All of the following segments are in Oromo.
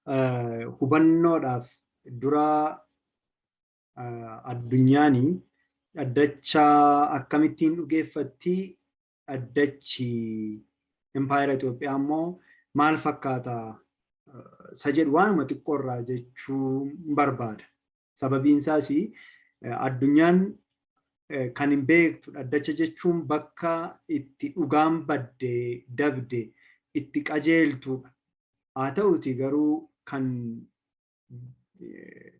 Hubannoodhaaf dura addunyaan dhaddacha akkamittiin dhugeeffatti, dhaddachi impaayera Itoophiyaa immoo maal fakkaata isa jedhu waanuma xiqqoorraa jechuu barbaada. Sababiin isaas addunyaan kan hin beektu dhaddacha jechuun bakka itti dhugaan badde dabde itti qajeeltudha. Haa ta'uti garuu kan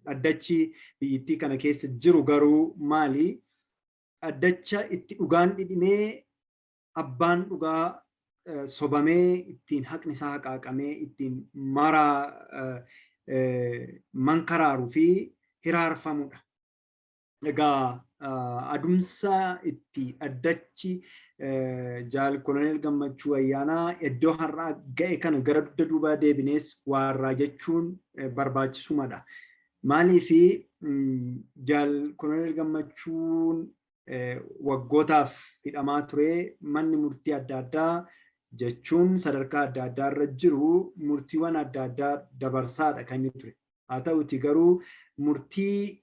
dhaddachi biyyittii kana keessa jiru garuu maali? Dhaddacha itti dhugaan dhidhimee, abbaan dhugaa sobamee, ittiin haqni isaa haqaaqamee, ittiin maraa mankaraaruu fi hiraarfamudha. Egaa adumsa itti dhaddachi Jaal Koloneel Gammachuu Ayyaanaa iddoo har'aa ga'e kana gara dugda duubaa deebinees waarraa jechuun barbaachisumadha. Maaliif Jaal Koloneel Gammachuun waggootaaf hidhamaa ture? Manni murtii adda addaa jechuun sadarkaa adda addaa irra jiru murtiiwwan adda addaa dabarsaadha kan inni ture. Haa ta'uti garuu murtii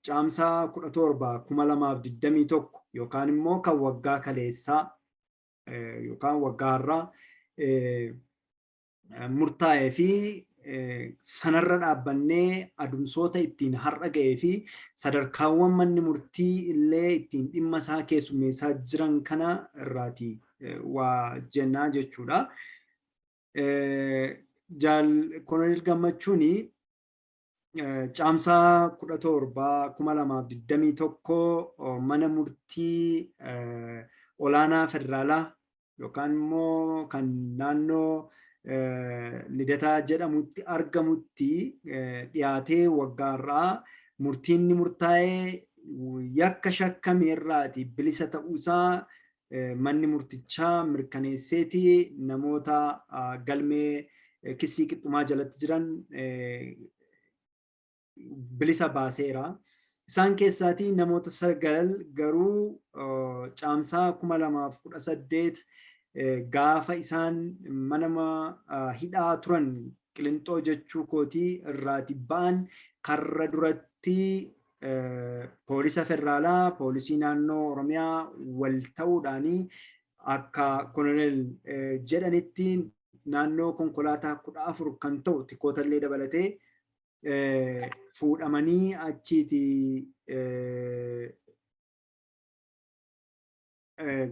Caamsaa 17 2021 yookaan immoo kan waggaa kaleessaa yookaan waggaa har'aa murtaa'ee fi sanarra dhaabbannee adumsoota ittiin har'a ga'ee fi sadarkaawwan manni murtii illee ittiin dhimma isaa keessummeessaa jiran kana irraati waa jennaa jechuudha. Jaal Koloneel Gammachuun Caamsaa 17 2021 mana murtii olaanaa federaalaa yookaan immoo kan naannoo Lidataa jedhamutti argamutti dhiyaatee waggaa har'aa murtiin ni murtaa'ee yakka shakkame irraati bilisa ta'uusaa manni murtichaa mirkaneesseeti namoota galmee kissii qixxumaa jalatti jiran bilisa baaseera. Isaan keessaatii namoota 9 garuu Caamsaa 2018 gaafa isaan mana hidhaa turan, Qilinxoo jechuu kootii, irraati ba'an karra duratti poolisa federaalaa, poolisii naannoo Oromiyaa wal ta'uudhaanii akka koloneel jedhanitti naannoo konkolaataa 14 kan ta'u tikootallee dabalatee fuudhamanii achiiti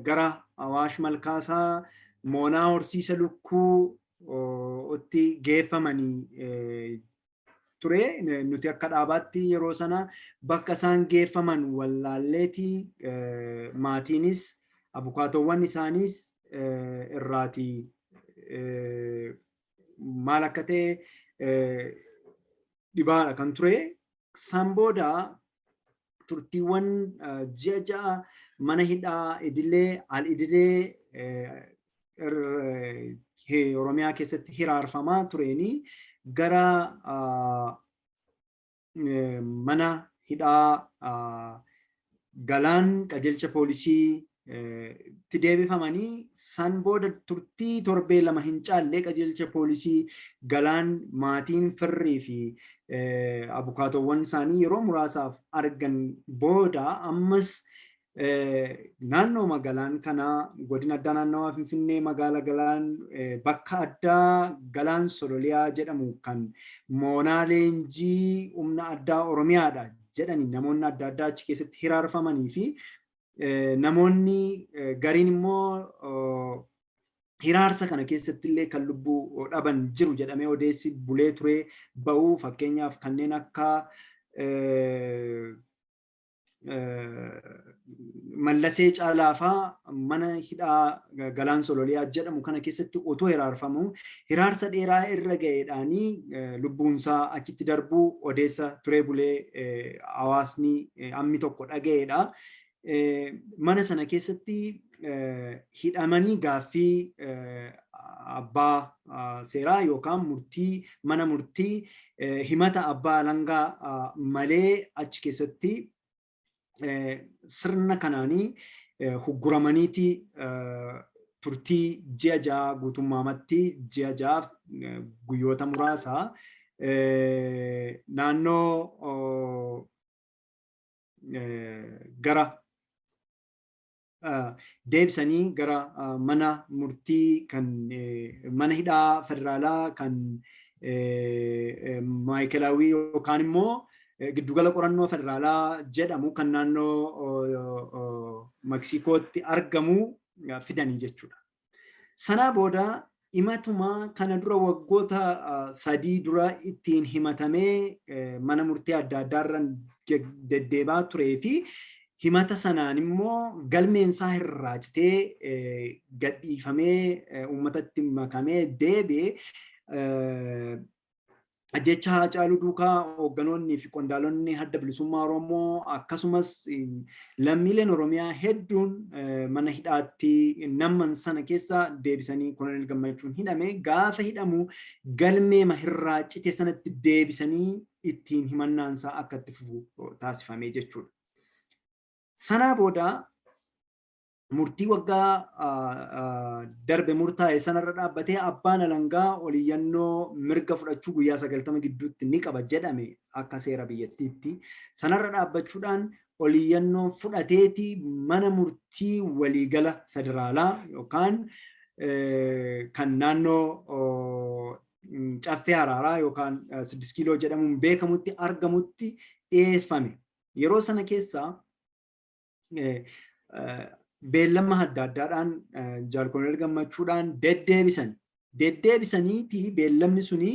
gara Awaash Malkaasaa moonaa horsiisa lukkuu itti geeffamanii ture. Nuti akka dhaabaatti yeroo sana bakka isaan geeffaman wallaalleeti, maatiinis abukaatowwan isaaniis irraati maal akka ta'e dhibaadha kan ture. San booda turtiiwwan ji'a 6 mana hidhaa idilee al idilee Oromiyaa keessatti hiraarfamaa tureeni gara mana hidhaa Galaan qajeelcha poolisii itti deebifamanii, san booda turtii torbee 2 hin caalle qajeelcha poolisii Galaan maatiin, firrii fi abukaatowwan isaanii yeroo muraasaaf argan booda ammas naannoo Galaan kanaa, godina addaa naannawaa Finfinnee, magaala Galaan, bakka addaa Galaan Sololiyaa jedhamu kan moonaa leenjii humna addaa Oromiyaadha jedhani namoonni adda addaa achi keessatti hiraarfamanii fi namoonni gariin immoo hiraarsa kana keessatti illee kan lubbuu dhaban jiru jedhamee odeessi bulee ture ba'uu, fakkeenyaaf kanneen akka Mallasee Caalaa faa mana hidhaa Galaan Sololiyaa jedhamu kana keessatti otoo hiraarfamu hiraarsa dheeraa irra ga'eedhaanii lubbuunsaa achitti darbuu odeessa turee bulee hawaasni ammi tokko dhaga'eedha. Mana sana keessatti hidhamanii gaaffii abbaa seeraa yookaan murtii mana murtii, himata abbaa alangaa malee achi keessatti sirna kanaanii hugguramaniiti Turtii ji'a 6, guutummaamatti ji'a 6 guyyoota muraasaa naannoo gara deebisanii gara mana murtii kan mana hidhaa federaalaa kan Maayikelaawii yookaan immoo giddugala qorannoo federaalaa jedhamu kan naannoo Meeksikootti argamu fidanii jechuudha. Sanaa booda himatuma kana dura waggoota 3 dura ittiin himatamee mana murtii adda addaarra deddeebaa turee fi himata sanaan immoo galmeensaa irraa citee gadhiifamee uummatatti makamee deebi'ee, ajjecha Haacaaluu duukaa hoogganoonni fi qondaalonni Adda Bilisummaa Oromoo akkasumas lammiileen Oromiyaa hedduun mana hidhaatti namman sana keessa deebisanii Koloneel Gammachuun hidhame. Gaafa hidhamu galmee irraa cite sanatti deebisanii ittiin himannaansaa akka itti fufu taasifame jechuudha. Sanaa booda murtii waggaa darbe murtaa'e sanarra dhaabbatee abbaan alangaa oliyyannoo mirga fudhachuu guyyaa 90 gidduutti ni qaba jedhame akka seera biyyattiitti. Sanarra dhaabbachuudhaan oliyyannoo fudhateeti mana murtii waliigala federaalaa yookaan kan naannoo Caffee Haraaraa yookaan 6 Kiiloo jedhamuun beekamutti argamutti dhiyeeffame. Yeroo sana keessaa beellama adda addaadhaan Jaal Koloneel Gammachuudhaan deddeebisan. Deddeebisaniiti beellamni suni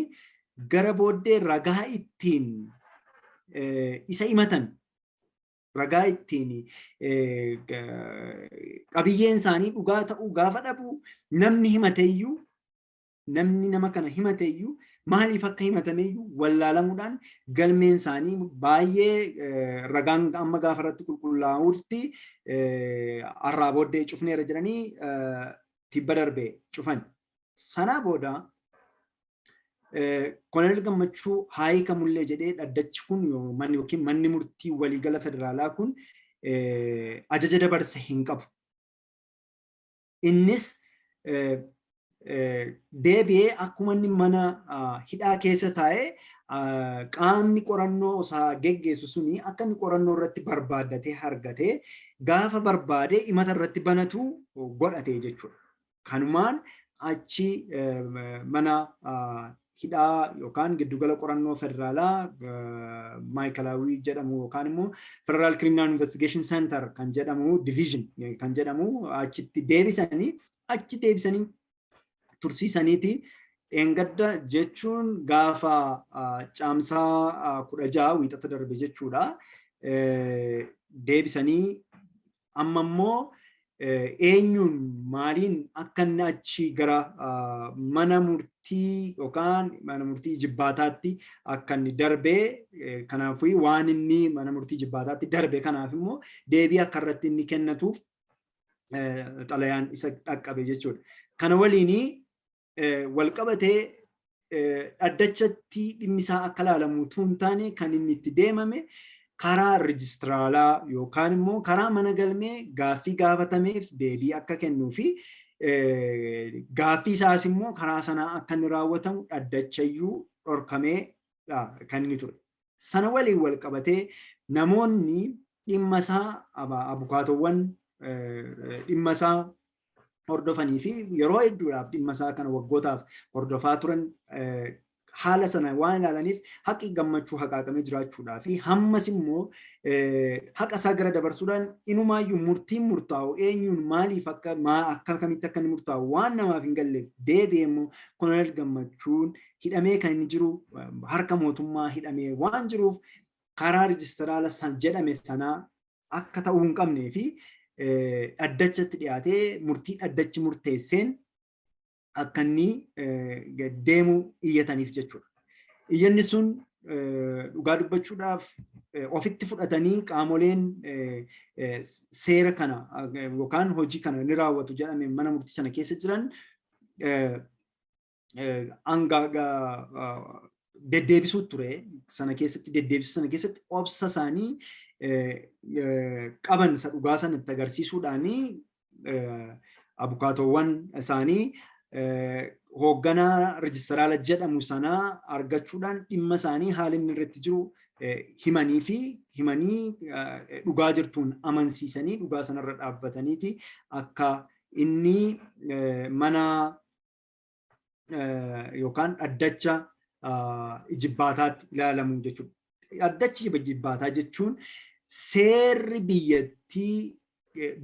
gara booddee ragaa ittiin isa himatan, ragaa ittiin qabiyyeen isaanii dhugaa ta'uu gaafa dhabu, namni himateeyyuu, namni nama kana himateeyyuu maaliif akka himatameeyyuu wallaalamuudhaan galmeen isaanii baay'ee ragaan amma gaafa irratti qulqullaa'utti har'aa booddee cufneera jedhanii tibba darbe cufan. Sanaa booda Koloneel Gammachuu haa hiikamullee jedhee dhaddachi kun manni yookiin manni murtii waliigala federaalaa kun ajaja dabarse hin qabu. Innis deebi'ee akkuma inni mana hidhaa keessa taa'ee qaamni qorannoo isaa geggeessu suni akka inni qorannoo irratti barbaaddatee argatee gaafa barbaade himata irratti banatu godhate jechuudha. Kanumaan achi mana hidhaa yookaan giddugala qorannoo federaalaa Maayikalaawii jedhamu yookaan immoo Federal Criminal Investigation Center kan jedhamu, division kan jedhamu achitti deebisanii, achi deebisanii tursiisaniiti dheengadda jechuun gaafa Caamsaa 16, Wiixata darbe jechuudha. Deebisanii amma immoo eenyuun maaliin akka inni achi gara mana murtii yookaan mana murtii jibbaataatti akka inni darbee, kanaafuu waan inni mana murtii jibbaataatti darbe kanaaf immoo deebii akka irratti inni kennatuuf xalayaan isa dhaqqabe jechuudha. Kana waliin wal qabatee dhaddachatti dhimmi isaa akka ilaalamu utuu hin taane kan inni itti deemame karaa rejistraalaa yookaan immoo karaa mana galmee gaaffii gaafatameef deebii akka kennuu fi gaaffii isaas immoo karaa sanaa akka inni raawwatamu dhaddachayyuu dhorkamee kan inni ture. Sana waliin wal qabatee namoonni dhimma isaa, abukaatowwan dhimma isaa hordofanii fi yeroo hedduudhaaf dhimma isaa kana waggootaaf hordofaa turan, haala sana waan ilaalaniif haqi Gammachuu haqaaqamee jiraachuudhaa fi hammas immoo haqa isaa gara dabarsuudhaan inumaayyuu murtiin murtaa'u eenyuun maaliif akka akka kamitti akka inni murtaa'u waan namaaf hin galleef, deebi'ee immoo Koloneel Gammachuun hidhamee kan inni jiru harka mootummaa hidhamee waan jiruuf, karaa rijistiraala san jedhame sanaa akka ta'uu hin qabnee fi dhaddachatti dhiyaatee murtii dhaddachi murteesseen akka inni deemu iyyataniif jechuudha. Iyyanni sun dhugaa dubbachuudhaaf ofitti fudhatanii qaamoleen seera kana yookaan hojii kana ni raawwatu jedhame mana murtii sana keessa jiran hanga deddeebisuu ture sana keessatti, deddeebisuu sana keessatti obsa isaanii qaban isa dhugaa sana itti agarsiisuudhaanii Abukaatoowwan isaanii hoogganaa rejistiraala jedhamu sanaa argachuudhaan dhimma isaanii haala inni irratti jiru himanii fi himanii dhugaa jirtuun amansiisanii dhugaa sanarra dhaabbataniiti akka inni mana yookaan dhaddacha ijibbaataatti ilaalamu jechuudha. Dhaddachi ijibbaataa jechuun seerri biyyattii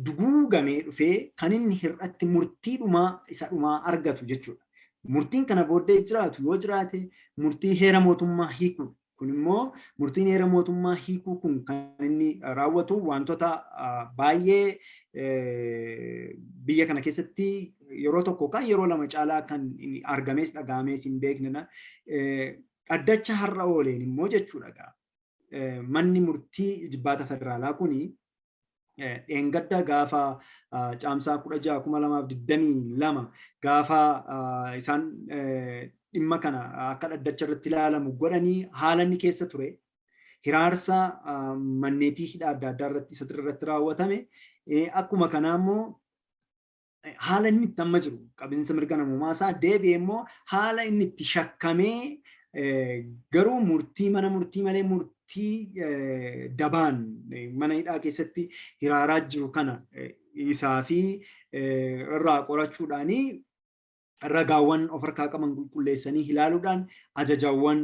duguugamee dhufee kan inni hir'atti murtii dhumaa isa dhumaa argatu jechuudha. Murtiin kana booddee jiraatu yoo jiraate murtii heera mootummaa hiikuudha. Kun immoo murtiin heera mootummaa hiikuu kun kan inni raawwatu wantoota baay'ee biyya kana keessatti yeroo tokko kan yeroo lama caalaa kan argamees dhaga'amees hin beeknedha. Dhaddacha har'a ooleen immoo jechuudha. Manni murtii ijibbaata federaalaa kuni dheengadda gaafa caamsaa 16/2022 gaafa isaan dhimma kana akka dhaddacha irratti ilaalamu godhanii haala inni keessa ture hiraarsa manneetii hidhaa adda addaa irratti isa irratti raawwatame akkuma kanaa immoo haala inni itti amma jiru qabinsa mirga namummaa isaa deebi'ee immoo haala inni itti shakkamee garuu murtii mana murtii malee murtii dabaan mana hidhaa keessatti hiraaraa jiru kana isaa fi irraa qorachuudhaanii ragaawwan of harkaa qaban qulqulleessanii ilaaluudhaan ajajawwan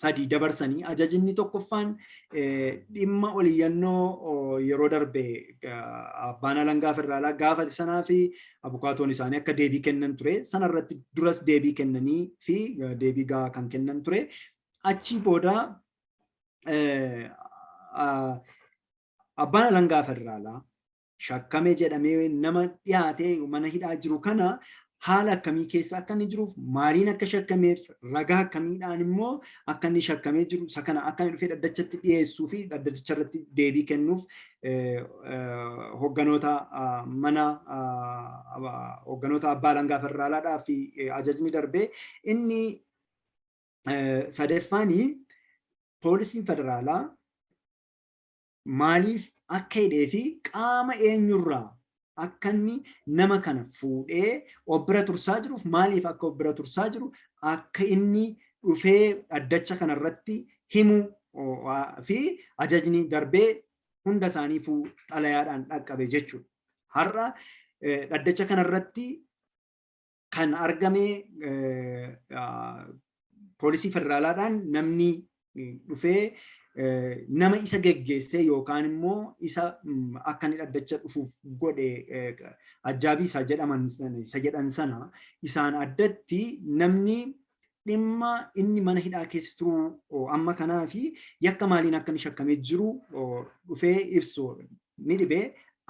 sadii dabarsanii ajajinni tokkoffaan dhimma oliyyannoo yeroo darbe abbaan alangaa federaalaa gaafate sanaa fi abukaatoon isaanii akka deebii kennan ture sanarratti duras deebii kennanii fi deebii gahaa kan kennan ture achi booda abbaan alangaa federaalaa shakkame jedhamee nama dhiyaatee mana hidhaa jiru kana haala akkamii keessa akka inni jiruuf maaliin akka shakkameef ragaa akkamiidhaan immoo akka inni shakkamee jiru isa kana akka inni dhufee dhaddachatti dhiyeessuu fi dhaddacha irratti deebii kennuuf hogganoota mana hogganoota abbaa alangaa federaalaadhaa fi ajajni darbee inni sadeffaanii poolisiin federaalaa maaliif akka hidhee fi qaama eenyurraa akka inni nama kana fuudhee of bira tursaa jiruuf maaliif akka of bira tursaa jiru akka inni dhufee dhaddacha kanarratti himu fi ajajni darbee hunda isaaniifuu xalayaadhaan dhaqqabe jechuudha. Har'a dhaddacha kanarratti kan argame poolisii federaalaadhaan namni dhufee nama isa geggeessee yookaan immoo isa akka inni dhaddacha dhufuuf godhe ajjaabii isa jedhaman isa jedhan sana isaan addatti namni dhimma inni mana hidhaa keessa turu amma kanaa fi yakka maaliin akka inni shakkamee jiru dhufee ibsu ni dhibee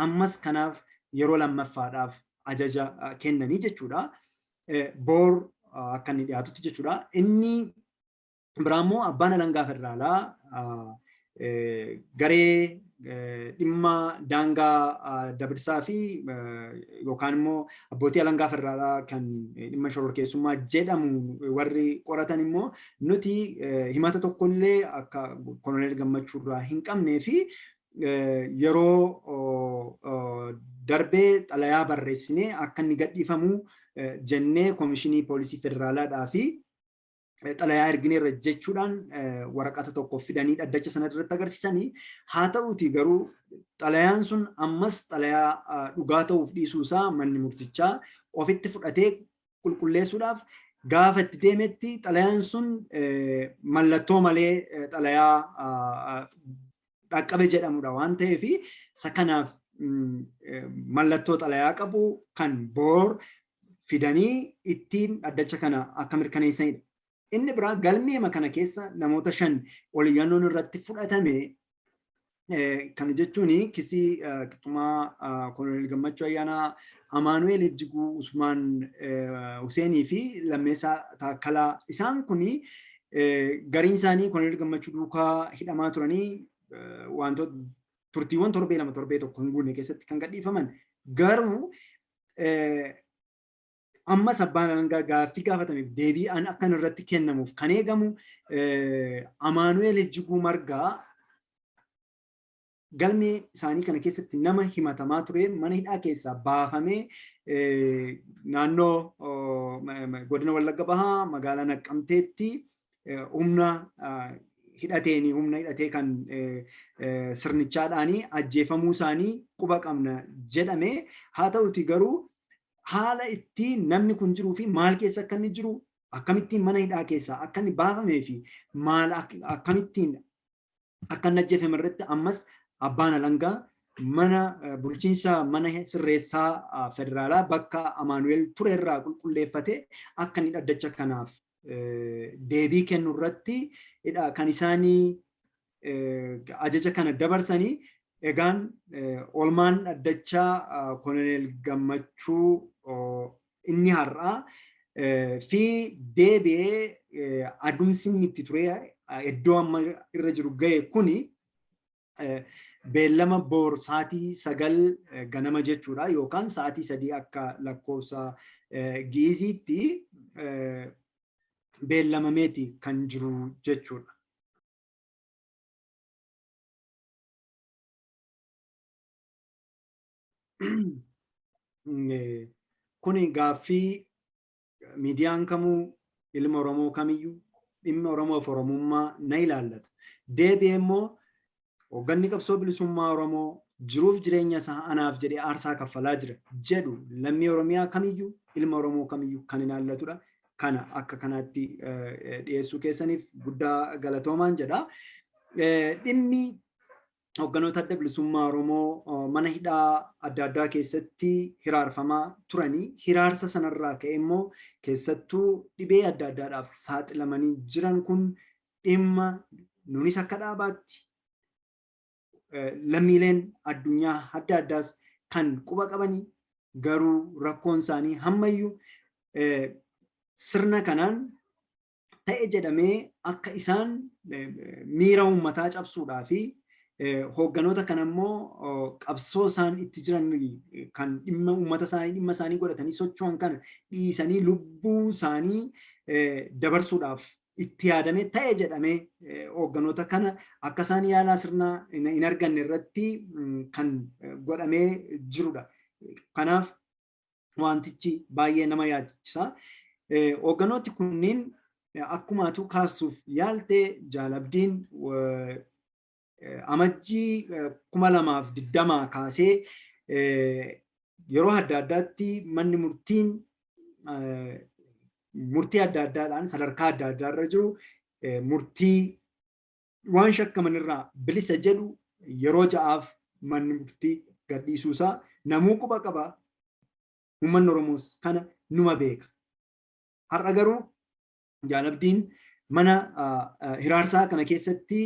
ammas kanaaf yeroo lammaffaadhaaf ajaja kennanii jechuudha. Boor akka inni dhiyaatutti jechuudha. Inni biraa immoo abbaan alangaa federaalaa garee dhimma daangaa dabirsaa fi yookaan immoo abbootii alangaa federaalaa kan dhimma shororkeessummaa jedhamu warri qoratan immoo nuti himata tokkollee akka koloneel Gammachuu irraa hin qabnee fi yeroo darbee xalayaa barreessinee akka inni gadhiifamu jennee koomishinii poolisii federaalaadhaa fi xalayaa ergineerra jechuudhaan waraqata tokko fidanii dhaddacha sana irratti agarsiisanii haa ta'uuti garuu xalayaan sun ammas xalayaa dhugaa ta'uuf dhiisuu isaa manni murtichaa ofitti fudhatee qulqulleessuudhaaf gaafa itti deemetti xalayaan sun mallattoo malee xalayaa dhaqqabe jedhamudha waan ta'eef isa kanaaf mallattoo xalayaa qabu kan boor fidanii ittiin dhaddacha kana akka mirkaneessanidha. Inni biraa galmeema kana keessa namoota 5 oliyyannoon irratti fudhatame kana jechuun kisii qixxumaa Koloneel Gammachuu Ayyaanaa, Amaanu'eel Ejjiguu, Usmaan Huseenii fi Lammeessaa Taakkalaa isaan kuni gariin isaanii Koloneel Gammachuu duukaa hidhamaa turanii wantoota turtiiwwan torbee 2 torbee 1 hin guunne keessatti kan gadhiifaman garuu ammas abbaan alangaa gaaffii gaafatameef deebii akkan irratti kennamuuf kan eegamu Amaanu'eel Ejjiguu Margaa Galmee isaanii kana keessatti nama himatamaa ture mana hidhaa keessaa baafamee naannoo godina Wallagga Bahaa magaalaa Naqqamteetti humna hidhateen humna hidhatee kan sirnichaadhaanii ajjeefamuu isaanii quba qabna jedhame. Haa ta'uti garuu haala itti namni kun jiruu fi maal keessa akka inni jiru, akkamittiin mana hidhaa keessaa akka inni baafamee fi maal akkamittiin akka inni ajjeefame irratti ammas abbaan alangaa mana bulchiinsa mana sirreessaa federaalaa bakka Amaanu'el ture irraa qulqulleeffate akka inni dhaddacha kanaaf deebii kennu irratti kan isaanii ajaja kana dabarsanii. Egaan oolmaan dhaddachaa Koloneel Gammachuu inni har'aa fi deebi'ee adumsi inni itti ture iddoo amma irra jiru ga'e kuni beellama boor sa'aatii 9 ganama jechuudha yookaan sa'aatii 3 akka lakkoofsa Gi'iziitti beellamameeti kan jiru jechuudha. Kuni gaaffii miidiyaan kamuu, ilma Oromoo kamiyyuu, dhimma Oromoof Oromummaa na ilaallata. Deebi'ee immoo hoogganni qabsoo bilisummaa Oromoo jiruuf jireenya isaa anaaf jedhee aarsaa kaffalaa jira jedhu lammii Oromiyaa kamiyyuu, ilma Oromoo kamiyyuu kan ilaallatudha. Kana akka kanaatti dhiyeessuu keessaniif guddaa galatoomaan jedha. Dhimmi hoogganoota adda bilisummaa Oromoo mana hidhaa adda addaa keessatti hiraarfamaa turanii, hiraarsa sanarraa ka'e immoo keessattuu dhibee adda addaadhaaf saaxilamanii jiran kun dhimma nunis akka dhaabaatti lammiileen addunyaa adda addaas kan quba qabanii, garuu rakkoon isaanii hammayyuu sirna kanaan ta'e jedhamee akka isaan miira uummataa cabsuudhaa fi hoogganoota kana immoo qabsoo isaan itti jiran kan dhimma uummata isaanii dhimma isaanii godhatanii socho'an kana dhiisanii lubbuu isaanii dabarsuudhaaf itti yaadamee ta'e jedhamee hoogganoota kana akka isaan yaalaa sirnaa hin arganne irratti kan godhamee jirudha. Kanaaf wantichi baay'ee nama yaachisa. Hoogganooti kunniin akkumaatu kaasuuf yaaltee Jaalabdiin amajjii 2020 kaasee yeroo adda addaatti manni murtiin murtii adda addaadhaan sadarkaa adda addaarra jiru murtii waan shakkaman irraa bilisa jedhu yeroo 6f manni murtii gadhiisuusaa namuu quba qaba. Uummanni Oromoos kana numa beeka. Har'a garuu Jaalabdiin mana hiraarsaa kana keessatti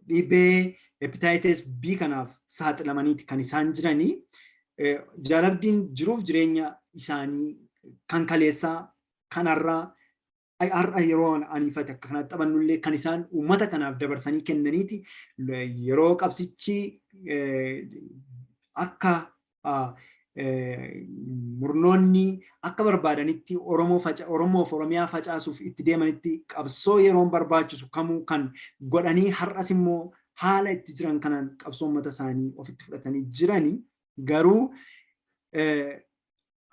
dhibee hepatitis B kanaaf saaxilamaniiti kan isaan jiranii. Jaalabdiin jiruuf jireenya isaanii kan kaleessaa kanarraa har'a yeroo aniifate akka kanatti taphannullee kan isaan uummata kanaaf dabarsanii kennaniiti. Yeroo qabsichi akka murnoonni akka barbaadanitti Oromoof Oromiyaa facaasuuf itti deemanitti qabsoo yeroon barbaachisu kamuu kan godhanii har'as immoo haala itti jiran kanaan qabsoo uummata isaanii ofitti fudhatanii jiranii, garuu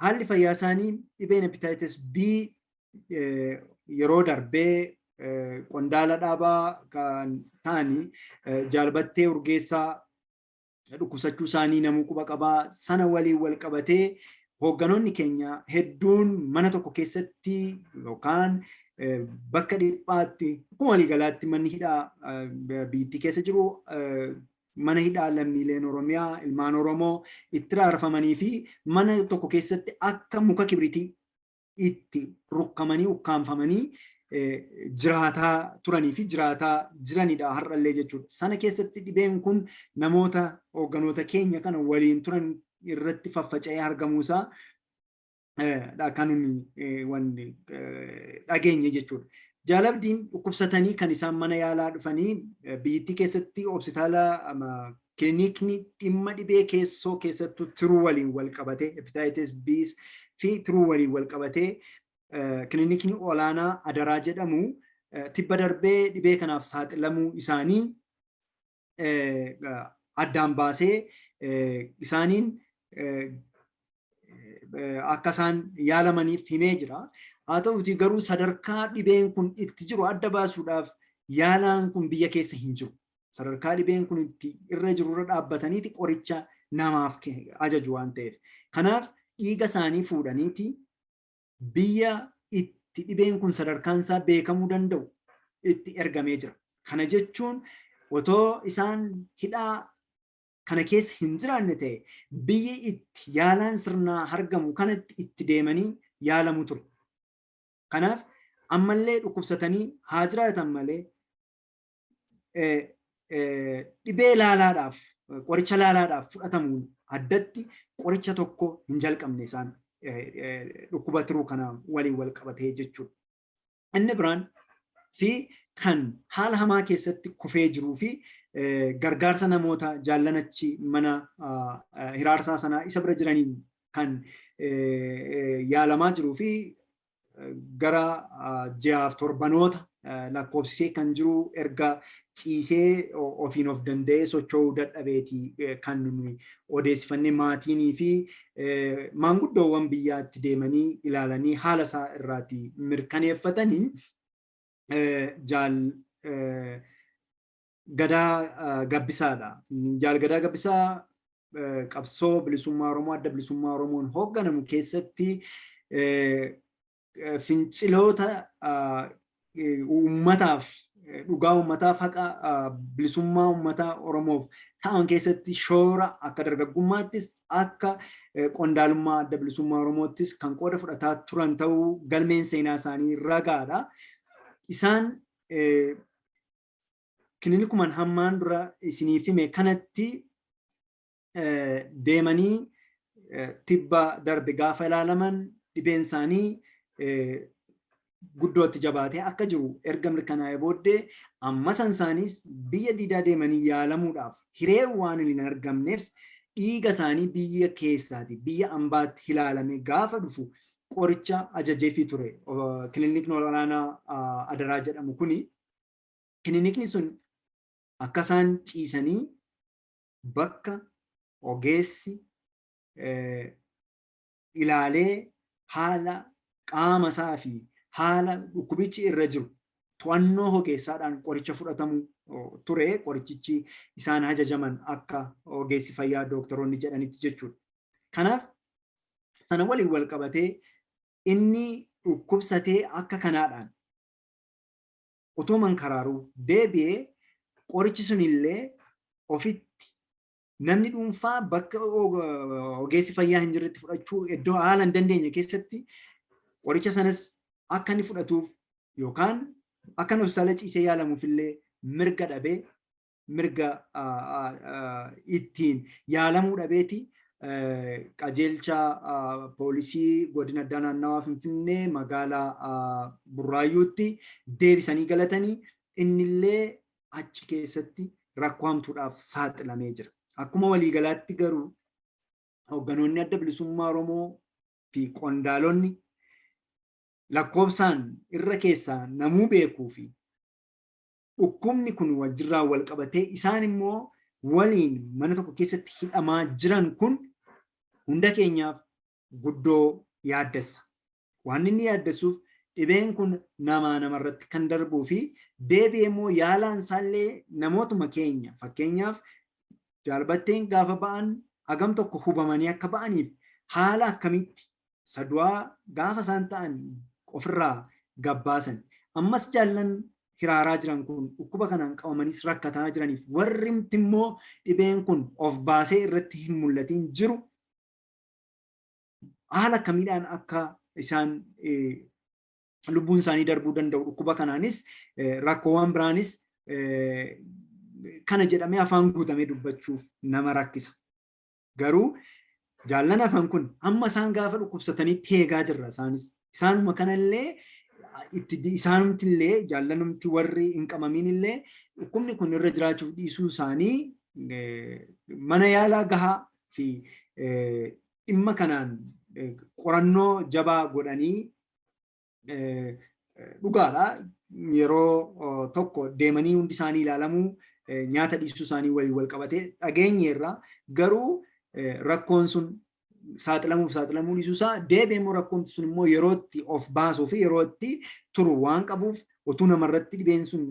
haalli fayyaa isaanii dhibeen hepatitis B yeroo darbee qondaala dhaabaa kan ta'anii Jaalbattee Urgeessaa dhukkubsachuu isaanii namuu quba qabaa. Sana waliin wal qabatee hoogganoonni keenya hedduun mana tokko keessatti yookaan bakka dhiphaatti, akkuma waliigalaatti manni hidhaa biyyattii keessa jiru mana hidhaa lammiileen Oromiyaa ilmaan Oromoo itti raarfamanii fi mana tokko keessatti akka muka kibritii itti rukkamanii ukkaanfamanii jiraataa turanii fi jiraataa jiranidha har'allee jechuudha. Sana keessatti dhibeen kun namoota hoogganoota keenya kana waliin turan irratti faffaca'ee argamuusaa kan wanni dhageenye jechuudha. Jaalabdiin dhukkubsatanii kan isaan mana yaalaa dhufanii biyyattii keessatti hospitaala kilinikni dhimma dhibee keessoo keessattuu tiruu waliin wal qabatee hepatitis B fi tiruu waliin wal qabatee kilinikni olaanaa Adaraa jedhamu tibba darbee dhibee kanaaf saaxilamuu isaanii addaan baasee isaaniin akka isaan yaalamaniif himee jira. Haa ta'uutii garuu sadarkaa dhibeen kun itti jiru adda baasuudhaaf yaalaan kun biyya keessa hin jiru. Sadarkaa dhibeen kun itti irra jiru irra dhaabbataniiti qoricha namaaf ajaju waan ta'eef. Kanaaf dhiiga isaanii fuudhaniiti biyya itti dhibeen kun sadarkaan isaa beekamuu danda'u itti ergamee jira. Kana jechuun otoo isaan hidhaa kana keessa hin jiraanne ta'e biyyi itti yaalaan sirnaa argamu kanatti itti deemanii yaalamu ture. Kanaaf ammallee dhukkubsatanii haa jiraatan malee dhibee laalaadhaaf qoricha laalaadhaaf fudhatamuun addatti qoricha tokko hin jalqabne isaan dhukkuba tiruu kana waliin wal qabatee jechuudha. Inni biraan fi kan haala hamaa keessatti kufee jiruu fi gargaarsa namoota jaallanachi mana hiraarsaa sanaa isa bira jiraniin kan yaalamaa jiruu fi gara ji'aaf torbanoota lakkoofsisee kan jiru erga ciisee ofiin of danda'ee socho'uu dadhabeeti kan nuyi odeessifannee maatiinii fi maanguddoowwan biyyaatti deemanii ilaalanii haala isaa irraati mirkaneeffatanii Jaal Gadaa Gabbisaadha. Jaal Gadaa Gabbisaa qabsoo bilisummaa Oromoo adda bilisummaa Oromoon hoogganamu keessatti finciloota uummataaf dhugaa uummataaf haqa bilisummaa uummataa Oromoof ta'an keessatti shoora akka dargaggummaattis akka qondaalummaa adda bilisummaa Oromoottis kan qooda fudhataa turan ta'uu galmeen seenaa isaanii ragaadha. Isaan kiliinikumaan hammaan dura isiniif hime kanatti deemanii tibba darbe gaafa ilaalaman dhibeen isaanii guddootti jabaatee akka jiru erga mirkanaa'ee booddee amma san isaaniis biyya diidaa deemanii yaalamuudhaaf hiree waan hin argamneef dhiiga isaanii biyya keessaati biyya ambaatti ilaalame gaafa dhufu qoricha ajajeefii ture. Kiliinikni olaanaa Adaraa jedhamu kuni kiliinikni sun akka isaan ciisanii bakka ogeessi ilaalee haala qaama isaa fi haala dhukkubichi irra jiru to'annoo ogeessaadhaan qoricha fudhatamu ture qorichichi isaan ajajaman akka ogeessi fayyaa dooktoroonni jedhanitti jechuudha. Kanaaf sana waliin wal qabatee inni dhukkubsatee akka kanaadhaan otoo mankaraaruu deebi'ee qorichi sunillee ofitti namni dhuunfaa bakka ogeessi fayyaa hin jirretti fudhachuu iddoo haala hin dandeenye keessatti qoricha sanas akka inni fudhatuuf yookaan akka inni hospitaala ciisee yaalamuuf illee mirga dhabee mirga ittiin yaalamuu dhabeeti qajeelcha poolisii godina addaa naannawaa Finfinnee magaalaa Burraayyuutti deebisanii galatanii innillee achi keessatti rakkoo hamtuudhaaf saaxilamee jira. Akkuma waliigalaatti garuu hoogganoonni adda bilisummaa Oromoo fi qondaalonni lakkoofsaan irra keessaa namuu beekuu fi dhukkubni kun wajjirraa wal qabatee isaan immoo waliin mana tokko keessatti hidhamaa jiran kun hunda keenyaaf guddoo yaaddessa. Waan inni yaaddessuuf dhibeen kun namaa namarratti kan darbuu fi deebi'ee immoo yaalaan isaallee namootuma keenya fakkeenyaaf jaalbatteen gaafa ba'an hagam tokko hubamanii akka ba'aniif haala akkamitti sadu'aa gaafa isaan ta'an ofirraa gabbaasan. Ammas jaallan hiraaraa jiran kun dhukkuba kanaan qabamanis rakkataa jiraniif warrimti immoo dhibeen kun of baasee irratti hin mul'atin jiru haala akkamiidhaan akka isaan lubbuun isaanii darbuu danda'u dhukkuba kanaanis rakkoowwan biraanis kana jedhamee afaan guutamee dubbachuuf nama rakkisa. Garuu jaallan afaan kun amma isaan gaafa dhukkubsatanitti eegaa jirra isaanis. Isaanuma kanallee isaanumti illee jaallanumti warri hin qabamiin illee dhukkubni kun irra jiraachuuf dhiisuu isaanii mana yaalaa gahaa fi dhimma kanaan qorannoo jabaa godhanii dhugaadha. Yeroo tokko deemanii hundi isaanii ilaalamuu nyaata dhiisuu isaanii waliin wal qabatee dhageenyeerra. Garuu rakkoon sun saaxilamuuf saaxilamuu dhiisuu isaa deebi'ee immoo rakkoon sun immoo yerootti of baasuu fi yerootti turu waan qabuuf utuu namarratti dhibeen sun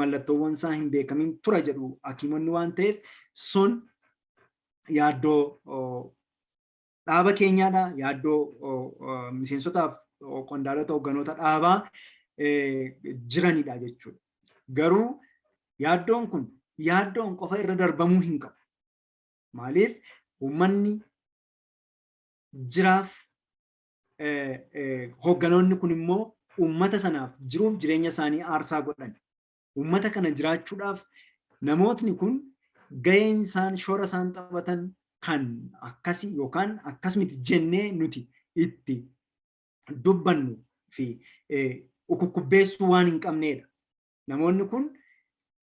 mallattoowwan isaa hin beekamin tura jedhu hakiimonni waan ta'eef sun yaaddoo dhaaba keenyaadha. Yaaddoo miseensotaaf qondaalota hoogganoota dhaabaa jiranidha jechuudha. Garuu yaaddoon kun yaaddoon qofa irra darbamuu hin qabu. Maaliif uummanni jiraaf hoogganoonni kun immoo uummata sanaaf jiruuf jireenya isaanii aarsaa godhan. Uummata kana jiraachuudhaaf namootni kun gaheen isaan shoora isaan taphatan kan akkasii yookaan akkas miti jennee nuti itti dubbannu fi ukukkubbeessuu waan hin qabneedha. Namoonni kun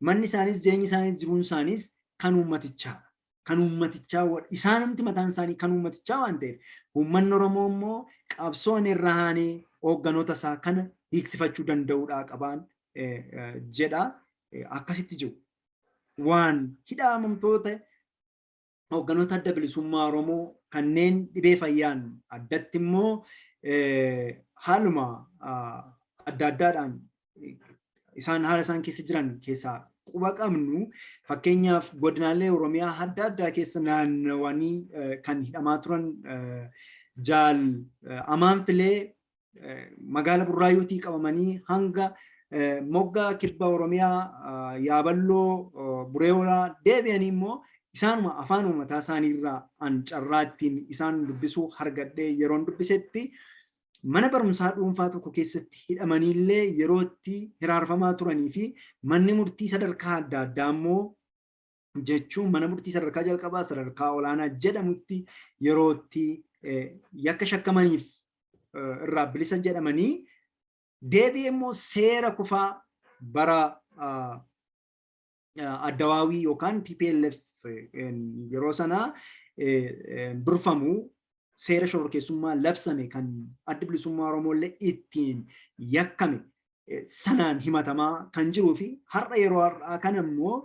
manni isaaniis jireenyi isaaniis jiruun isaaniis kan uummatichaadha. Kan uummatichaa isaanumti mataan isaanii kan uummatichaa waan ta'eef uummanni Oromoo immoo qabsoon irra haanee hoogganoota isaa kana hiiksifachuu danda'uudhaa qabaan jedha. Akkasitti jiru. Waan hidhamamtoota hoogganoota adda bilisummaa Oromoo kanneen dhibee fayyaan addatti immoo haaluma adda addaadhaan isaan haala isaan keessa jiran keessaa quba qabnu, fakkeenyaaf godinaalee Oromiyaa adda addaa keessa naannawanii kan hidhamaa turan Jaal Amaan Filee magaala Burraayyuutii qabamanii hanga moggaa kibba Oromiyaa Yaaballoo Buree Horaa deebi'anii immoo isaanuma afaan uummataa isaaniirraa an carraa ittiin isaan dubbisuu argadhee yeroon dubbisetti mana barumsaa dhuunfaa tokko keessatti hidhamaniillee yeroo itti hiraarfamaa turanii fi manni murtii sadarkaa adda addaa immoo jechuun mana murtii sadarkaa jalqabaa sadarkaa olaanaa jedhamutti yeroo itti yakka shakkamaniif irraa bilisa jedhamanii deebi'ee immoo seera kufaa bara addawaawii yookaan TPLF yeroo sanaa durfamu seera shororkeessummaa labsame kan addi bilisummaa Oromoo illee ittiin yakkame sanaan himatamaa kan jiruu fi har'a yeroo har'aa kana immoo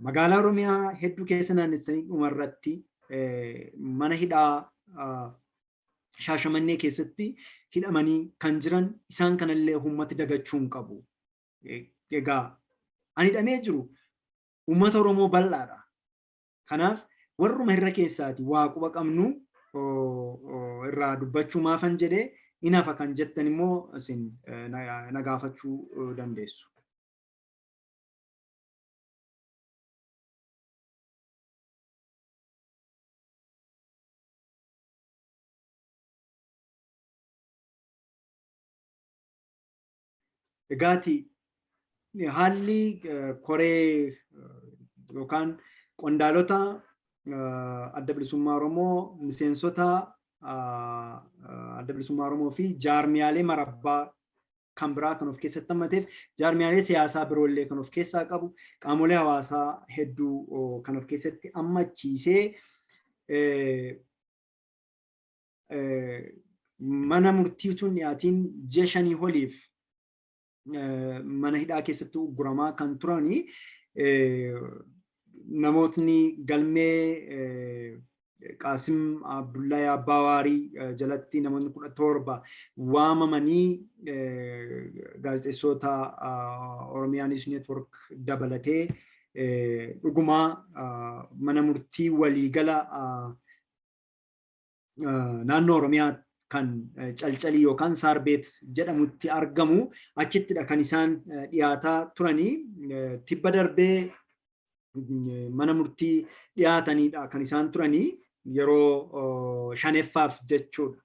magaalaa Oromiyaa hedduu keessa naannessanii dhumarratti mana hidhaa Shaashamannee keessatti hidhamanii kan jiran isaan kanallee uummati dagachuu hin qabu. Egaa ani hidhamee jiru uummata Oromoo bal'aadha. Kanaaf warruma irra keessaati waa quba qabnu irraa dubbachuu maafan jedhee in hafa kan jettan immoo isin na gaafachuu dandeessu. Egaati haalli koree yookaan qondaalota adda bilisummaa Oromoo, miseensota adda bilisummaa Oromoo fi jaarmiyaalee marabbaa kan biraa kan of keessatti hammateef jaarmiyaalee siyaasaa biroollee kan of keessaa qabu qaamolee hawaasaa hedduu kan of keessatti hammachiisee mana murtii utuu hin dhiyaatiin ji'a 5 oliif mana hidhaa keessatti ugguramaa kan turanii namootni galmee Qaasim Abdullahi Abbawaarii jalatti namoonni 17 waamamanii gaazexeessota Oromiyaa News Network dabalatee dhugumaa mana murtii waliigala naannoo Oromiyaa kan Calcalii yookaan Saarbeet jedhamutti argamu achittidha kan isaan dhiyaataa turanii. Tibba darbee mana murtii dhiyaatanidha kan isaan turanii yeroo shaneffaaf jechuudha.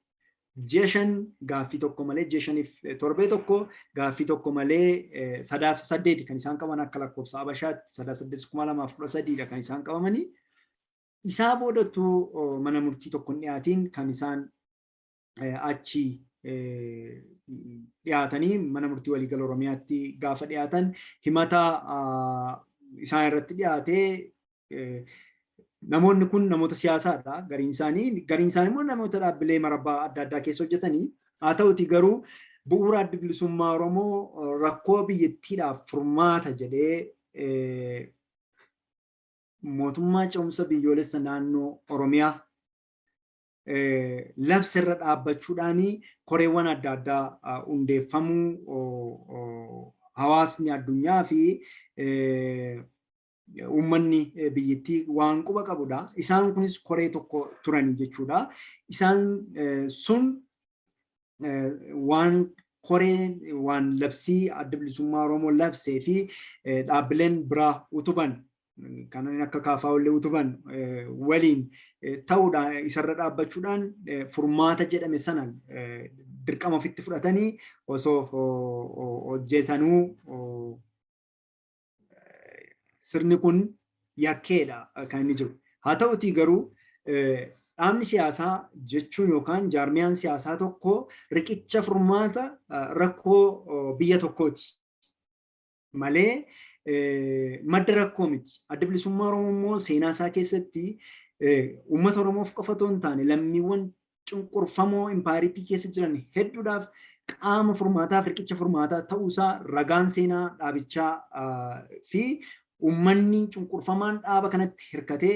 Ji'a 5 gaaffii tokko malee, ji'a 5f torbee tokko gaaffii tokko malee, Sadaasa 8 kan isaan qaban, akka lakkoofsa Abashaatti Sadaasa 8 2013dha kan isaan qabamanii. Isaa boodattuu mana murtii tokko hin dhiyaatiin kan isaan achi dhiyaatanii mana murtii waliigala Oromiyaatti gaafa dhiyaatan himata isaan irratti dhiyaatee namoonni kun namoota siyaasaadha gariin isaanii, gariin isaanii immoo namoota dhaabbilee marabbaa adda addaa keessa hojjetanii. Haa ta'uti garuu bu'uura adda bilisummaa Oromoo rakkoo biyyattiidhaaf furmaata jedhee mootummaa ce'umsa biyyoolessa naannoo Oromiyaa labsa irra dhaabbachuudhaan koreewwan adda addaa hundeeffamuu hawaasni addunyaa fi uummanni biyyattii waan quba qabudha. Isaan kunis koree tokko turanii jechuudha. Isaan sun waan koree waan labsii Adda Bilisummaa Oromoo labsee fi dhaabbileen biraa utuban kanneen akka KFO illee utuban waliin ta'uudhaan isarra dhaabbachuudhaan furmaata jedhame sana dirqama ofitti fudhatanii osoo hojjetanuu sirni kun yakkeedha kan inni jiru. Haa ta'utii garuu dhaabni siyaasaa jechuun yookaan jaarmiyaan siyaasaa tokko riqicha furmaata rakkoo biyya tokkooti malee madda rakkoo miti. Adda Bilisummaa Oromoo immoo seenaa isaa keessatti uummata Oromoof qofa otoo hin taane lammiiwwan cunqurfamoo impaayeriitii keessa jiran hedduudhaaf qaama furmaataa fi riqicha furmaataa ta'uusaa ragaan seenaa dhaabichaa fi uummanni cunqurfamaan dhaaba kanatti hirkatee